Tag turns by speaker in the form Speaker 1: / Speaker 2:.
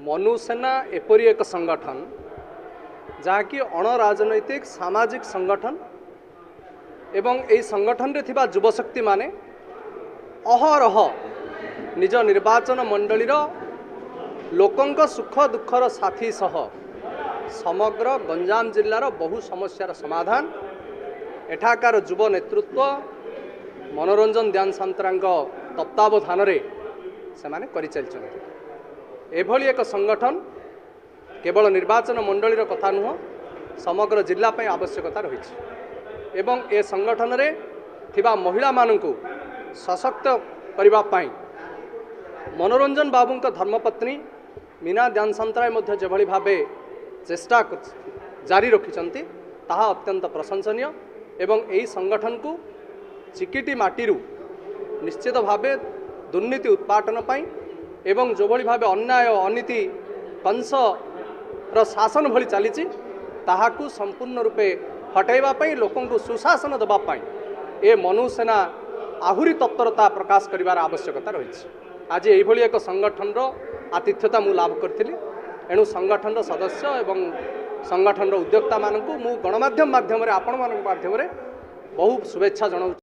Speaker 1: ମନୁସେନା ଏପରି ଏକ ସଂଗଠନ ଯାହାକି ଅଣରାଜନୈତିକ ସାମାଜିକ ସଂଗଠନ ଏବଂ ଏହି ସଂଗଠନରେ ଥିବା ଯୁବଶକ୍ତିମାନେ ଅହରହ ନିଜ ନିର୍ବାଚନ ମଣ୍ଡଳୀର ଲୋକଙ୍କ ସୁଖ ଦୁଃଖର ସାଥୀ ସହ ସମଗ୍ର ଗଞ୍ଜାମ ଜିଲ୍ଲାର ବହୁ ସମସ୍ୟାର ସମାଧାନ ଏଠାକାର ଯୁବ ନେତୃତ୍ୱ ମନୋରଞ୍ଜନ ଦ୍ୟାନ ସାନ୍ତରାଙ୍କ ତତ୍ତ୍ୱାବଧାନରେ ସେମାନେ କରିଚାଲିଛନ୍ତି। ଏଭଳି ଏକ ସଂଗଠନ କେବଳ ନିର୍ବାଚନ ମଣ୍ଡଳୀର କଥା ନୁହଁ, ସମଗ୍ର ଜିଲ୍ଲା ପାଇଁ ଆବଶ୍ୟକତା ରହିଛି ଏବଂ ଏ ସଂଗଠନରେ ଥିବା ମହିଳାମାନଙ୍କୁ ସଶକ୍ତ କରିବା ପାଇଁ ମନୋରଞ୍ଜନ ବାବୁଙ୍କ ଧର୍ମପତ୍ନୀ ମୀନା ଦ୍ୟାନ ସାନ୍ତରାୟ ମଧ୍ୟ ଯେଭଳି ଭାବେ ଚେଷ୍ଟା ଜାରି ରଖିଛନ୍ତି ତାହା ଅତ୍ୟନ୍ତ ପ୍ରଶଂସନୀୟ ଏବଂ ଏହି ସଂଗଠନକୁ ଚିକିଟି ମାଟିରୁ ନିଶ୍ଚିତ ଭାବେ ଦୁର୍ନୀତି ଉତ୍ପାଟନ ପାଇଁ ଏବଂ ଯେଉଁଭଳି ଭାବେ ଅନ୍ୟାୟ ଅନୀତି କଂସର ଶାସନ ଭଳି ଚାଲିଛି ତାହାକୁ ସମ୍ପୂର୍ଣ୍ଣ ରୂପେ ହଟାଇବା ପାଇଁ, ଲୋକଙ୍କୁ ସୁଶାସନ ଦେବା ପାଇଁ ଏ ମନୁସେନା ଆହୁରି ତତ୍ପରତା ପ୍ରକାଶ କରିବାର ଆବଶ୍ୟକତା ରହିଛି। ଆଜି ଏଇଭଳି ଏକ ସଂଗଠନର ଆତିଥ୍ୟତା ମୁଁ ଲାଭ କରିଥିଲି। ଏଣୁ ସଂଗଠନର ସଦସ୍ୟ ଏବଂ ସଂଗଠନର ଉଦ୍ୟୋକ୍ତାମାନଙ୍କୁ ମୁଁ ଗଣମାଧ୍ୟମ ମାଧ୍ୟମରେ, ଆପଣମାନଙ୍କ ମାଧ୍ୟମରେ ବହୁ ଶୁଭେଚ୍ଛା ଜଣାଉଛି।